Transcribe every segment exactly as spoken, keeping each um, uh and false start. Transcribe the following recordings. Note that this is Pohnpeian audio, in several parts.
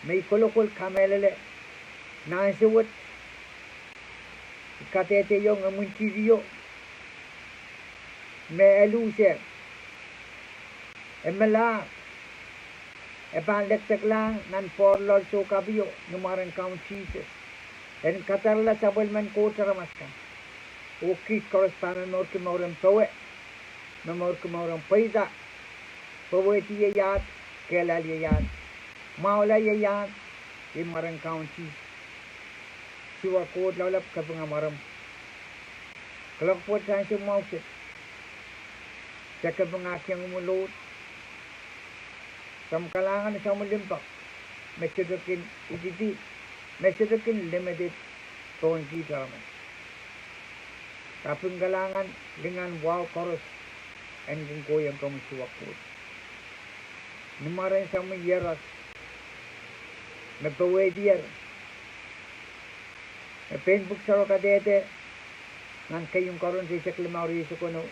me I kolokol kamehlele nan ansou wet, I kadehdehiong imwintihtio me e luhse, e melahr, e pahn lekdeklahng nan poarloal soukapio ni mwaren Kaun Sises, en kadarala sapwellimen Koht aramas kan. Oh kiht koaros pahn momourki mouren powe, momourki mouren pweida, powehdi ieiad, kehlail ieiad, mwahula ieiad, ni mwaren Kaun Sises. Siwa Koht Lapalap, kapinga mwaren kuloak pwoat ansou mwahu kiset. Se kapinga kihong uhmw load. Soahng kalahngan, soahng limpoak, me sohte kin ididi, me sohte kin limited pohn kiht aramas. Kaping kalahngan, lingan wahu koaros en kin kohieng komwi Siwa Koht. Ni mwaren soahng ieros me powehdier, me pein pwuhk sarawio kadehde nan keieun Korint eisek limau, rieisek weneu,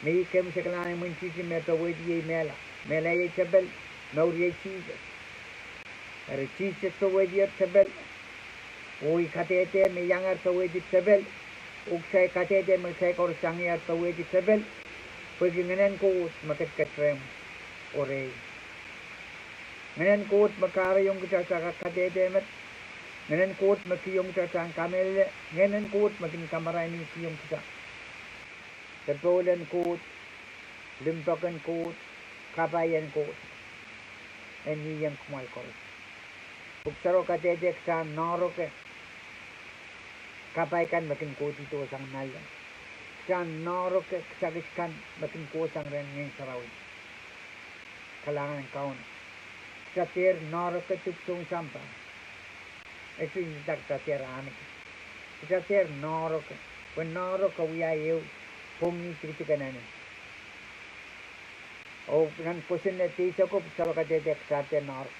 me I kemwseklahn imwintihti me powehdi iei mehla, mehla iei tepel, mour iei Sises. Eri Sises powehdier tepel, oh I kadehde me iangehr powehdi tepel, oh kitail kadehde me kitail koaros iangehr powehdi tepel, pwehki Ngehnen Koht me ketiket rehmw oh rehi. Ngehnen Koht me kahrehiong kitail atail kak kadehde met, Ngehnen Koht me kihong kitail atail kamehlele, Ngehnen Koht me kin kamarainihkihong kitail. Pepeulen Koht, limpoaken Koht, kapaien Koht en ieiang kumwail koaros. Pwuhk sarawio kadehde kitail en noahroke kapai kan me kin kohdihdosang nanleng. Kitail en noahroke kisakis kan me kin kohsang rehn Ngehn Sarawi. Kalahngan en Kauno. Kitail dehr noahroke dipwisoun sampah. E sohte nda kitail dehr ahneki. Kitail dehr noahroke, pwe noahroke wia ehu pwongih dikedik en ene. Oh nan pwoson en eisek ko, pwuhk sarawio kadehde kitail dehr noahroke.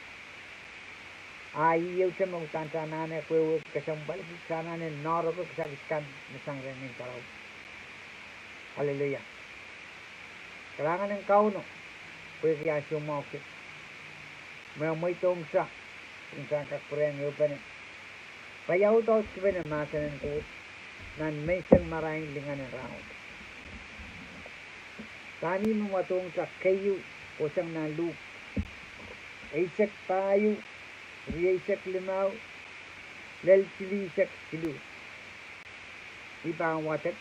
A ih ehute me udahn kitail anahne wehwehki kesempwalki, kitail anahne noahroke kisakis kan me sang rehn Ngehn Sarawi. Aleluia. Kalahngan en Kauno, pwehki ansou mwahu kiset me e mweidohng kitail, en kitail kak pwurehng ehupene, paiaudaudkipene mahsen en Koht nan menseng marain lingan en rahnwet. Pahn ih me wadohng kitail keieu, kohsang nan Luk eisek pahieu, rieisek limau, lel silihsek siluh. I pahn wadek,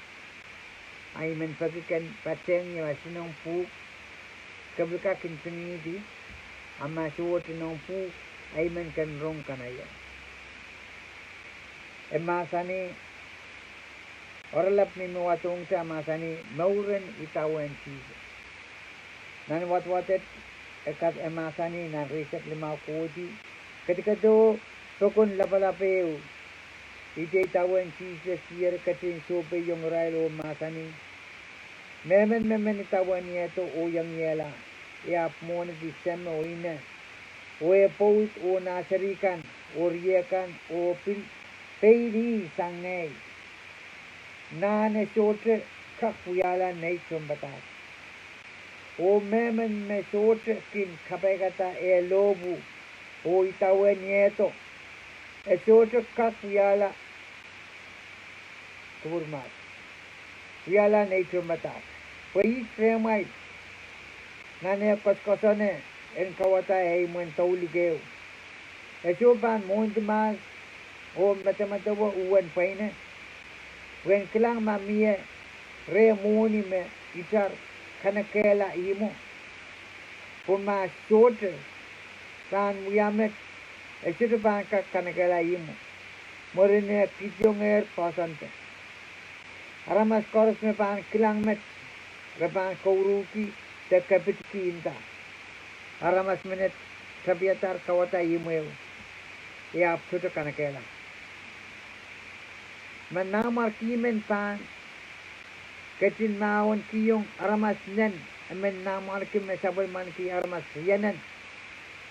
a I men peki ken patehng ie ma sohte noumw pwuhk, ke pil kak kin pingihdi, a ma sohte noumw pwuhk, a I men ken rong kanahieng. E mahsanih, oaralap me I men wadohng kitail mahsanih mouren idawehn Sises. Nan wadawad et, e kat, e mahsanih nan rieisek limau kohdi, kedikedo pokon lapalap ehu, idawehn Sises, ih eri ketin sohpeiong irail oh mahsanih, mehmen me men idawehniehdo oh iangiehla, e ahpw mwohniki seme oh ine, oh e pwoud oh nah seri kan oh rie kan oh pil peidi sang ngehi, nan e sohte kak wiahla nei tohnpadahk. Oh mehmen me sohte kin kapaiada eh lohpwu oh idawehniehdo, e sohte kak wiahla, kupwur mahs, wiahla nei tohnpadahk. Pwe ih rehmwail nan eh koasoakoasoane en kauwada eh imwen doulihk ehu. E soh pahn mwohndi mahs oh medemedewe uwen pweine, pwe en kilang ma mie reh mwohni me itar kanekehla ihmwo. Pwe ma sohte pahn wia met, e sohte pahn kak kanekehla ihmwo. Mwurin e kihdiong ehr poahsoande, aramas koaros me pahn kilang met, re pahn kouruhki de kepitki nda, aramas menet tapiadahr kauwada ihmw ehu, e ahpw sohte kanekehla. Ma nanmwarki men pahn ketin mahwenkihong aramas nen, e men nanmwarki me sapwellimaniki aramas rienen,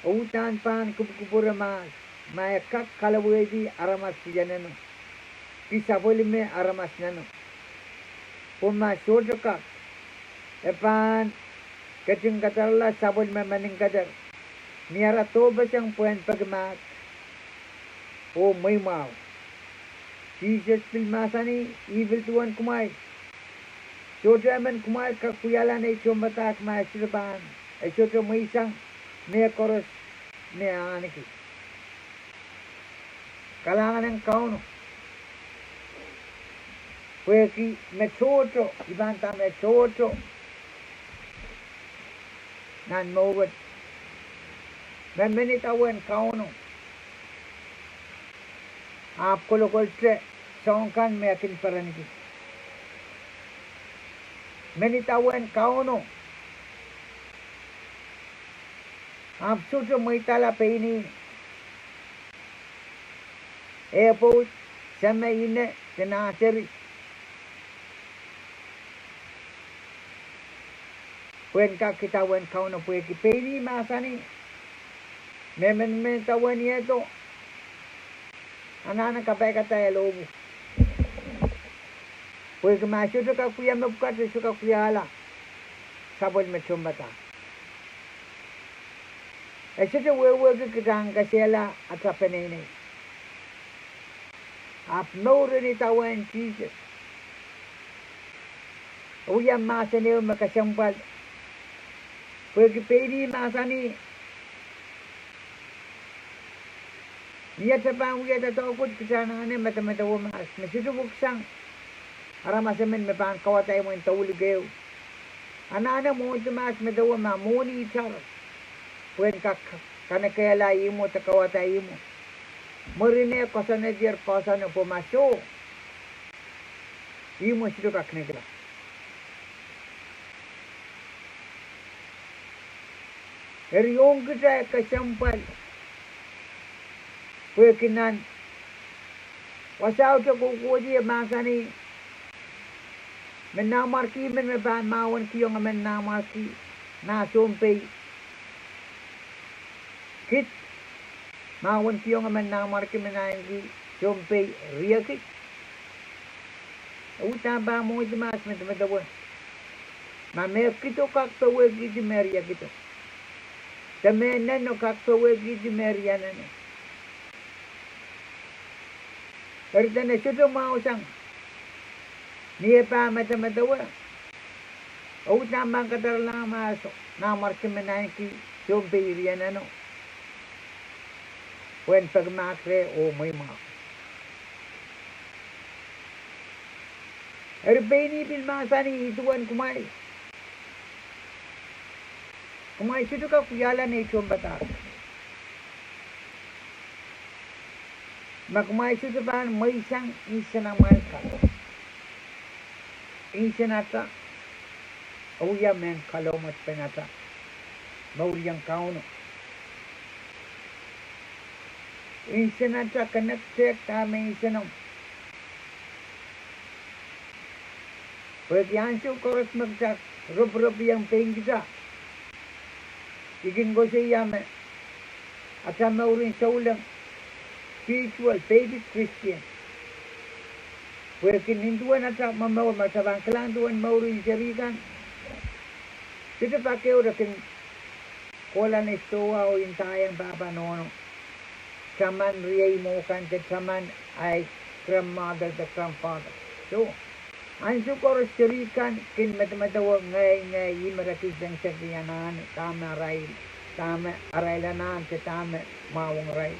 e uhdahn pahn kupwukupwure mahs ma e kak kalowehdi aramas rieneno, ki sapwellime aramas neno. Pwe ma sohte kak, e pahn ketin kadarala sapwellime meninkeder, Ni ara dohpeseng pwehn peki mahk oh mweimwahu. Sises pil mahsanih, I pil duwen kumwail. Sohte emen kumwail kak wiahla nei tohnpadahk ma e sohte pahn, e sohte mweisang mehkoaros me e ahneki. Kalahngan en Kauno. Pwehki me tohto, I pahn nda me tohto nan mour wet, me men idawehn Kauno ahpw kolokolte soahng kan me e kin perenki. Men idawehn Kauno ahpw sohte mweidala pein ih, eh pwoud, seme, ine, de nah seri, pwehn kak idawehn Kauno pwehki pein ih mahsanih, me men men idawehn iehdo, anahne kapaikada eh lohpwu. Pwehki ma e sohte kak wia mepwukat, e sohte kak wiahla sapwellime tohnpadahk. E sohte wehwehki kitail en kesehla atail peneinei. Ahpw mour en idawehn Sises, e wia mahsen ehu me kesempwal. Pwehki pein ih mahsanih, ni atail pahn wiahda doadoahk wet kitail anahne medemedewe mahs me sohte weksang aramas emen me pahn kauwada imwen douluhl ehu. Anahne mwohndi mahs medewe ma mwohni itar, pwehn kak kanekehla ihmwo de kauwada ihmwo. Mwurin eh koasoanehdier poahsoane pwe ma soh, ihmwo sohte kak nekila. Eri ong kitail kesempwal, pwehki nan wasaht e kohkohdi e mahsanih, me nanmwarki men me pahn mahwenkihong emen nanmwarki nah sounpei kid, mahwenkihong emen nanmwarki me naineki sounpei riekid. E uhdahn pahn mwohndi mahs medemedewe. Ma mehkido kak powehkihdi me riekido, de mehneno kak powehkihdi me rieneno. Eri dene sohte mwahusang, ni e pahn medemedewe, e uhdahn pahn kadaralahng mahso nanmwarki me naineki sounpei rieneno, pwehn peki mahk reh oh mweimwahu. Eri pein ih pil mahsanih, I duwen kumwail. Kumwail sohte kak wiahla nei tohnpadahk ma kumwail sohte pahn mweisang insen amwail kalohk. Insen ata, e wia mehn kalohk mwohdipen ata, mour ong Kauno. Insen ata connect tehk dahme insenomw. Pwehki ansou koaros me kitail roporop iang pein kitail, I kin koasoia me ata mourin souleng, spiritual baby Christian. Pwehki nin duwen ata momour, ma kitail pahn kilang duwen mourin seri kan, sohte pak ehu re kin kohla ni sidohwa oh indaiong pahpa nohno, taman riei mwo kan de taman ahi grandmother de grandfather. Soh, ansou koaros seri kan kin medemedewe ngehi, ngehi, ih me re kin sengiseng anahn, dahme arail, dahme arail anahn de dahme mwahuong arail.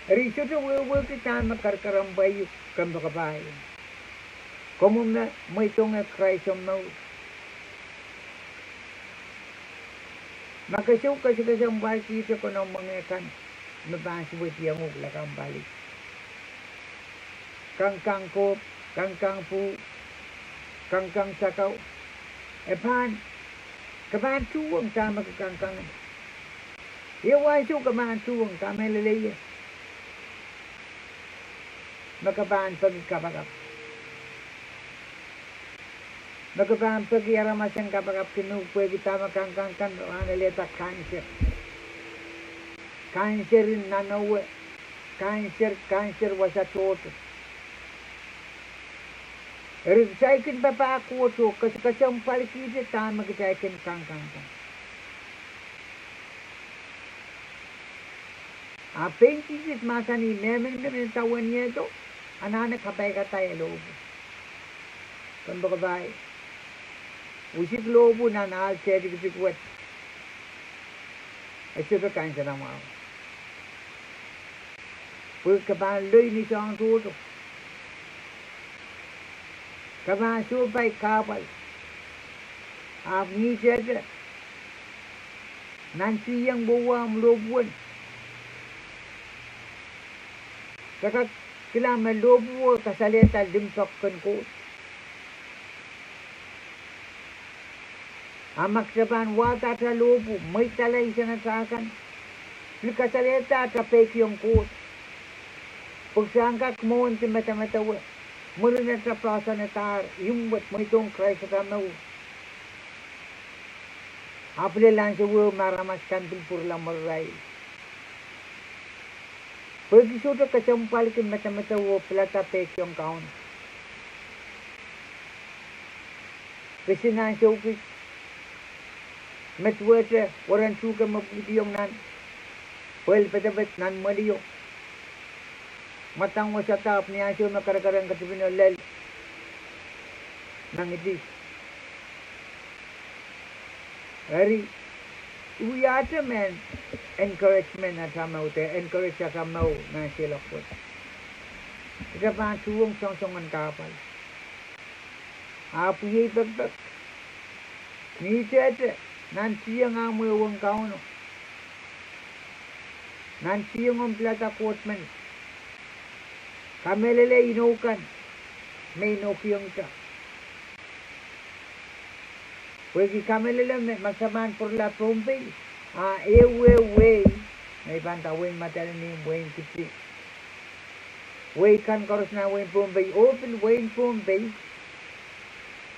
Eri sohte wehwehki dahme karakarahn pweiuk, kompoakepahiong. Komw me mweidohngehr Krais omw mour, ma ke sou kesekesempwalkihte konehng mwenge kan me pahn suwediong uhk lakapw pali, kangkang kohp, kangkang pwuh, kangkang sakau, e pahn, ke pahn tuhwong dahme ke kangkang. Ehu ansou ke pahn tuhwong, kamehlele ie. Me ke pahn peki kapakap, me ke pahn peki aramas en kapakap kin uhk pwehki dahme kangkang kan rahn elehda cancer, cancer en nanowe, cancer, cancer wasa tohto. Eri kitail kin papah Koht oh kesekesempwalkihte dahme kitail kin kangkang kan. A pein Sises mahsanih, mehmen me men idawehn iehdo, anahne kapaikada ie lohpwu. Kompoakepahi, usik lohpwu nan ahl tehtikitiko wet. E sohte kansenamwahu. Pwe ke pahn loi ni soahng tohto. Ke pahn sohpai kahpwal. Ahpw ni tehte, nan sihieng wauwau lohpwuwen, ke kak kilang me lohpwuo kasalehda limpoak en Koht. A ma kitail pahn wahda atail lohpwu, mweidala insenatail kan, pil kasalehda atail peikiong Koht. Pwe kitail en kak mwohndi medemedewe, mwurin atail poahsoanehdahr, ihmw wet mweidohng Krais atail mour. Ahpw lel ansou ehu me aramas kan pil pwurala mwurirail. Pwehki sohte kesempwalki medemedewe oh pilada peikiong Kauno. Kisin ansou kis, me duwehte weren tuhke me pwudiong nan pwehl pedeped nan mwelio. Mwadang wosada ahpw ni ansou me kerekeren ketipino lel, mengihdi. Eri, wiahte mehn encouragement atail mour, de encourage atail mour nan seiloak wet. Kitail pahn tuhwong soangsoangen kahpwal. Ahpw iei pekipek, ni tehte, nan sihieng ahmw ehu ong Kauno, nan sihieng omw pilada Koht men, kamehlele inou kan me inoukihong kitail. Pwehki kamehlele me, ma kitail pahn pwurala Pohnpei, a ehu wehi, me I pahn nda wehin Madolenihmw, wehin Kiti, wehi kan koaros nan wehin Pohnpei, oh pil wehin Pohnpei,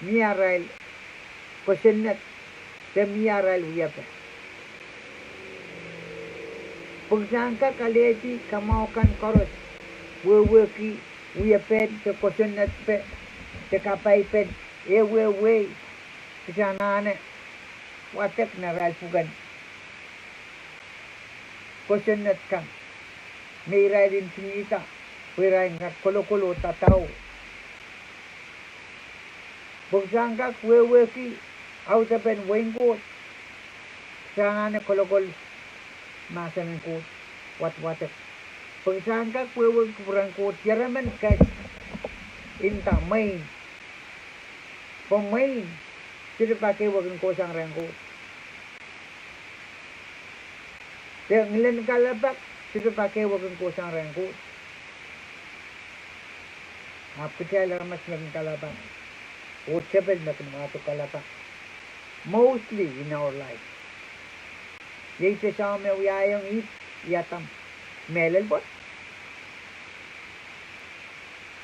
mie arail kosonned, de mie arail wiepe. Pwe kitail en kak alehdi kamwahu kan koaros, wehwehki wiepen de kosonnedpe, de kapaipen, ehu wehi, kitail anahne wadek nan arail pwuken kosonned kan, me irail ntingihda, pwe irail en kak kolokol oh dadau. Pwe kitail en kak wehwehki audepen wehin Koht, kitail anahne kolokol mahsen en Koht, wadwadek. Pwe kitail en kak wehwehki kupwuren Koht, ieremen ke nda mwein, pwe mwein sohte pak ehu e kin kohsang rehn Koht. De ngilen kalelapak sohte pak ehu e kin kohsang rehn Koht. Ahpw kitail aramas me kin kalelapak, oh tepel me kin wahdo kalelapak, mostly in our life. Iei te soahng me wiahiong Ihp, Adam, mehlel pwoat,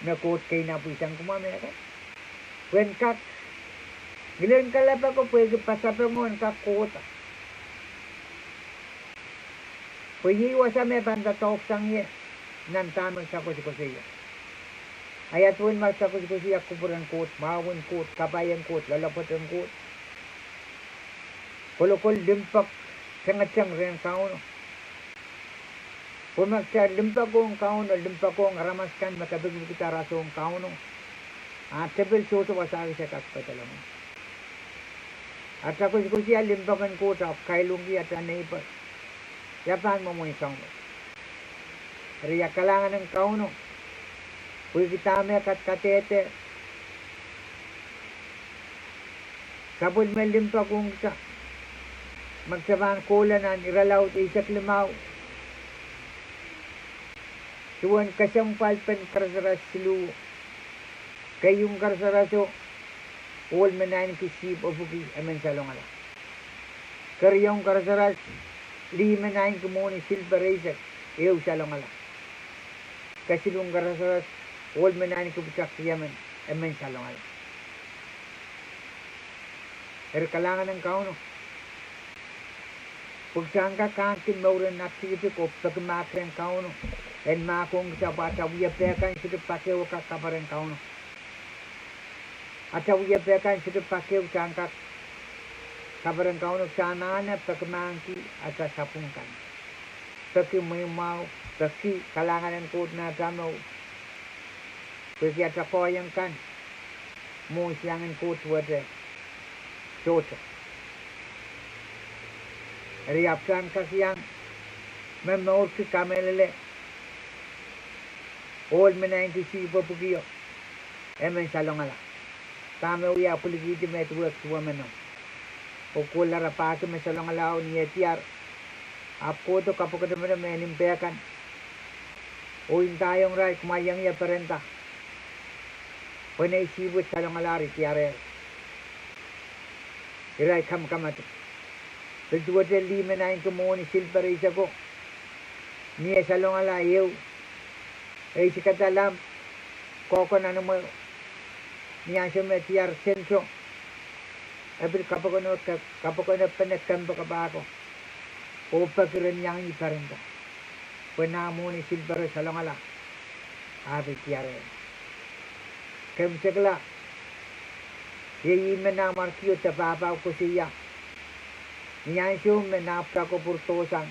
me Koht keinapwihsang kumwa mehkan, pwe en kak, ngilen kalelapak o pwehki pasapengo en kak kohda. Pwe iei wasa me pahn doadoahksang ie nan dahme kitail koasoakoasoia. Ia duwen ma kitail koasoakoasoia kupwuren Koht, mwahu en Koht, kapai en Koht, loalopwoat en Koht, kolokol limpoak tengeteng rehn Kauno. Pwe ma kitail limpoak ong Kauno, limpoak ong aramas kan me kepikipikda aramas ong Kauno, a tepel sohte wasa kis e kak pedolong. Atail koasoakoasoia limpoak en Koht ahpw kailongki atail neighbor, ia pahn mwomwen soang wet? Eri ia kalahngan en Kauno, pwehki dahme kadkadehde sapwellime limpoak ong kitail, ma kitail pahn kohla nan iralaud eisek limau, duwen kesempwalpen karasaras siluh, keieun karasaraso, ohl me naineki sihpw epwiki, emen salongala. Keriaun karasaras, lih me naineki mwohni silper eisek, ehu salongala. Kesiluhn karasaras, ohl me naineki pwutak riemen, emen salongala. Eri kalahngan en Kauno, pwe kitail en kak ahneki mouren aktikitik oh peki mahk rehn Kauno, en mahk ong kitail pwe atail wiepe kan sohte pak ehu e kak kaperen Kauno. Atail wiepe kan sohte pak ehu kitail en kak kaperen Kauno, kitail anahne peki mahkki atail sapwung kan. peki mweimwahu, peki kalahngan en Koht nan atail mour. Pwehki atail koahiek kan mwohn siangen Koht wet sohte. Eri ahpw kitail kak iang momourki kamehlele ohl me naineki sihpw pwukio, e men salongala. Dahme wia pwilikihdi me duwehk duwe meno. Oh kohla rapahki me salongalao ni eh diar. Ahpw kohdo kapokon menet me nim pehkan. Oh ndaiong irail, kumwail iang ie perenda. Pwe nei sihpw salongala eri diarehr. Irail kamakamadipw. Pil duwehte lih me naineki mwohni silper eiseko. Ni eh salongala ehu, eisikada lamp, kohko nan imwe, ni ansou me diar sento, e pil kapokon, kapokon pene kempe kapahko, oh peki ren iang ie perenda. Pwe nah mwohni silpero salongala, ahpw diarehr. Kemsekla, iei ihme nah mwarkio de pahpao koasoia. Ni ansou me nah pwutako pwurodohsang,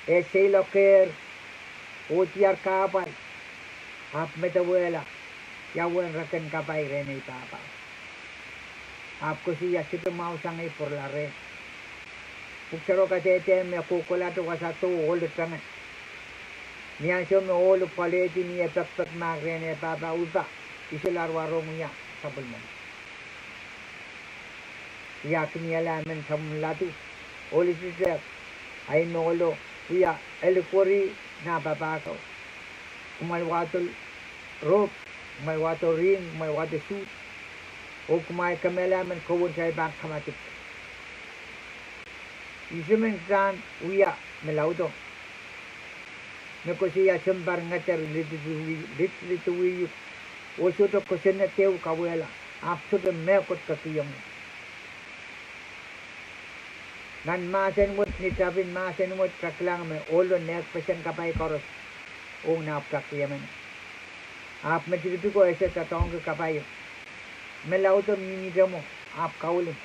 e seiloakehr, oh diar kahpwal, ahpw medewehla ia uwen reken kapai rehn ei pahpao. Ahpw koasoia, sohte mwahusang ei pwurala reh. Pwuhk Sarawi kadehde me kohkohlahte wasa doh ohlo tenge. Ni ansou me ohlo pwoalehdi ni eh pekipek mahk rehn eh pahpao, I pahn, I solahr warohng wia sapwellime. Ia kiniehla emen sapwellime ladu, ohlisitehk, ahi me ohlo wia, e likweri nah papahko. Kumwail wahdo rope, kumwail wahdo ring, kumwail wahdo suit, oh kumwail kemehla emen kowe, kitail pahn kamadipw. Ihte men kitail wia me laudo, me koasoia sounpar ngeder lididiwih, lididiwih, oh sohte kosonned ehu kauwehla, ahpw sohte mehkot kekihong ie. Nan mahsen wet, ni tapin mahsen wet, kitail kilang me ohlo nehkpeseng kapai koaros ong nah pwutak riemen. Ahpw me tikitiko ese doadoahngki kapaio. Me laudo mihmihte mwo, ahpw kaulim,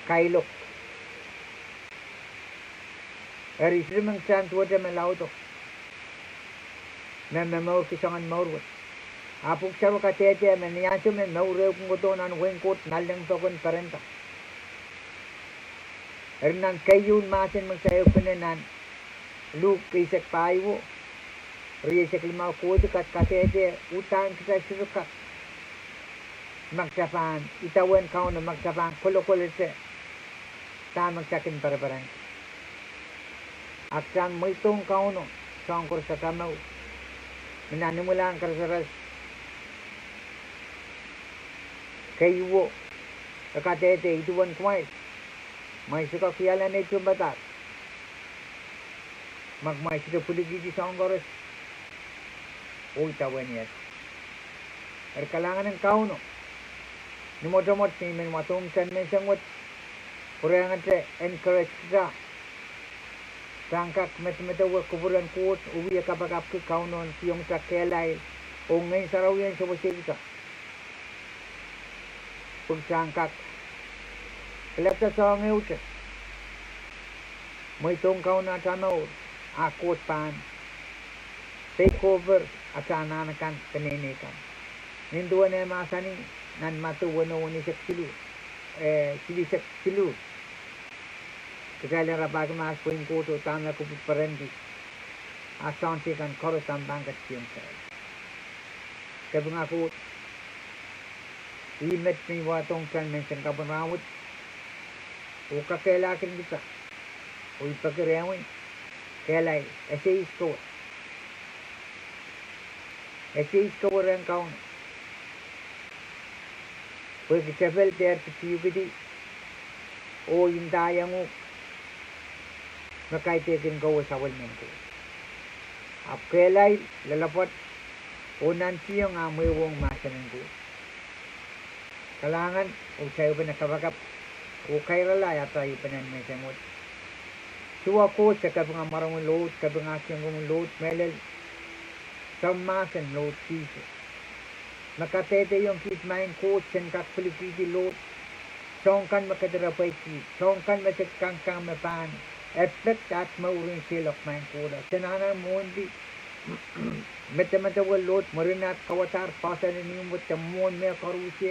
kailok. Eri sohte men kitail duwehte me laudo, me momourki soangen mour wet. Ahpw Pwuhk Sarawi kadehde me ni ansou me mour ehu kin kohdo nan wehin Koht, nanleng pokon perenda. Eri nan keieun mahsen me kitail ehupene nan Luk eisek pahieu, rieisek limau, kohdi kat kadehde uhdahn kitail sohte kak, ma kitail pahn idawehn Kauno, ma kitail pahn kolokolete dahme kitail kin pereperengki. A kitail mweidohng Kauno soahng koaros atail mour. Me nan imwilahn karasaras keieuo, e kadehde, I duwen kumwail, kumwail sohte kak wiahla nei tohnpadahk ma kumwail sohte pwilikihdi soahng koaros oh idawehn iehda. Eri kalahngan en Kauno ni mwotomwot me I men wadohng kitail menseng wet, pwurehngete encourage kitail, kitail en kak medemedewe kupwuren Koht oh wie kapakapki Kauno en kihong kitail kehlail oh Ngehn Sarawi en sewese kitail, pwe kitail en kak pilada soahng ehute, mweidohng Kauno atail mour, a Koht pahn take over atail anahn akan, peneinei kan. Nin duwen eh mahsanih nan Madiu weneu, weneisek siluh, eh, silihsek siluh, kitail en rapahki mahs wehin Koht oh dahme e kupwurperenki, a soahng teikan koaros ahpw pahn ketikihong kitail. Kapinga Koht, ih met me I wadohng kitail menseng kapw en rahnwet oh kakehlakihong kitail, oh I peki rehmwi kehlail, ese ihs kowe, ese ihs kowe rehn Kauno, pwehki tepel dehr kitiukidi oh ndaiong uhk me kaidehkin kowe sapwellimen Koht. Ahpw kehlail, loalopwoat oh nantihong ah mwehi ong mahsen en Koht. Kalahngan, oh kitail ehupene kapakap oh kairala atail ehupenen menseng wet. Siohwa Koht, se kapinga mwaromwi load, kapinga kihong komwi load mehlel, soahng mahsen load, Sises, me kadehdehiong kiht maing Koht sen kak pwilikihdi load, soahng kan me kediropwe kiht, soahng kan me se kangkang me pahn affect aht mour en seiloak, maing Koht. Se anahne mwohndi medemedewe load mwurin aht kauwadahr poahsoan en ihmw wet de mwohn mehkoaros,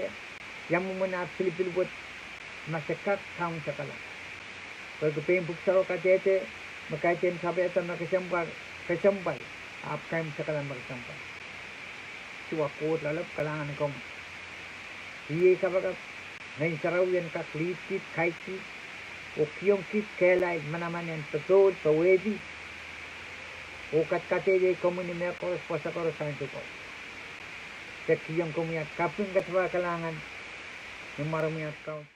ia mwomwen aht pilipil wet, ma se kak kaunsekala. Pwehki pein pwuhk sarawi kadehde me kaidehn sapwellime kesempwal, kesempwal, ahpw kaimwisekala me kesempwal. Soh, Koht Lapalap, kalahngan komwi. Riei kapakap, Ngehn Sarawi en kak lead kit, guide kit, oh kihong kit kehlail manaman en popohl, powehdi, oh kadkadehdei komwi ni mehkoaros, pwoson koaros, ansou koaros. Se kihong komwi aht kaping, katapan, kalahngan, ni mwaren aht Kaun